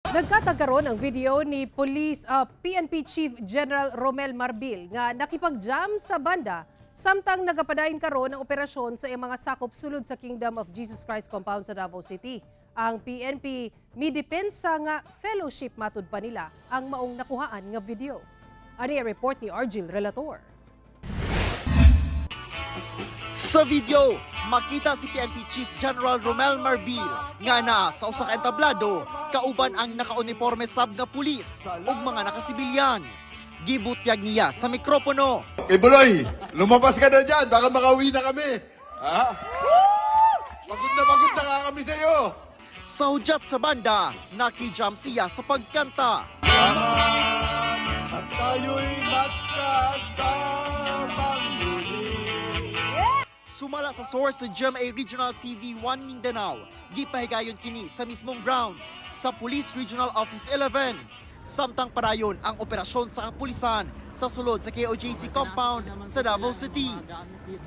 Nagkatag karon ang video ni Police PNP Chief General Romel Marbil nga nakipag-jam sa banda samtang nagapadayon karon ang operasyon sa iyang mga sakop sulod sa Kingdom of Jesus Christ compound sa Davao City. Ang PNP midepensa nga fellowship matud pa nila ang maong nakuhaan nga video. Ani ang report ni Argil Relator. Sa video, makita si PNP Chief General Romel Marbil nga naa sa usa ka entablado kauban ang nakauniforme sab nga pulis ug mga nakasibilyan. Gibutyag niya sa mikropono. Quiboloy, lumabas ka na dyan. Baka makauwi na kami. Ha? Pagod na nga kami sa'yo. Sa hudyat sa banda, nakijam siya sa pagkanta. At tayo'y magkasamang muli. Sumala sa source sa GMA Regional TV 1 Mindanao, gipahigayon kini sa mismong grounds sa Police Regional Office 11. Samtang padayon ang operasyon sa kapulisan sa sulod sa KOJC compound sa Davao City.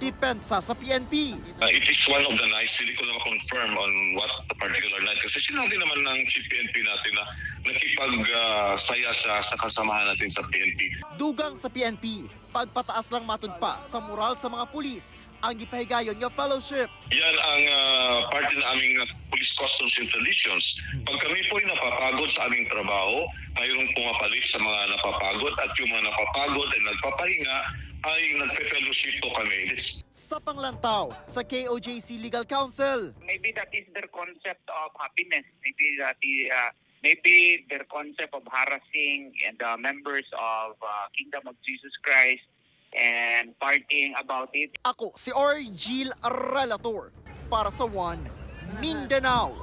Depensa sa PNP. It is one of the nights, hindi ko na ma-confirm on what particular night. Kasi sinabi naman ng Chief PNP natin na nakipag-saya sa kasamahan natin sa PNP. Dugang sa PNP, pagpataas lang matud pa sa moral sa mga pulis ang gipahigayon nga fellowship. Yan ang parte ng aming police customs and traditions. Pag kami po ay napapagod sa aming trabaho, mayroong pumapalit sa mga napapagod at yung mga napapagod ay nagpapahinga, ay nagpe-fellowship po kami. It's Sa panglantaw sa KOJC Legal Counsel, Maybe that is their concept of happiness. Maybe their concept of harassing the members of Kingdom of Jesus Christ and partying about it. Ako si Orgil Relator para sa One Mindanao.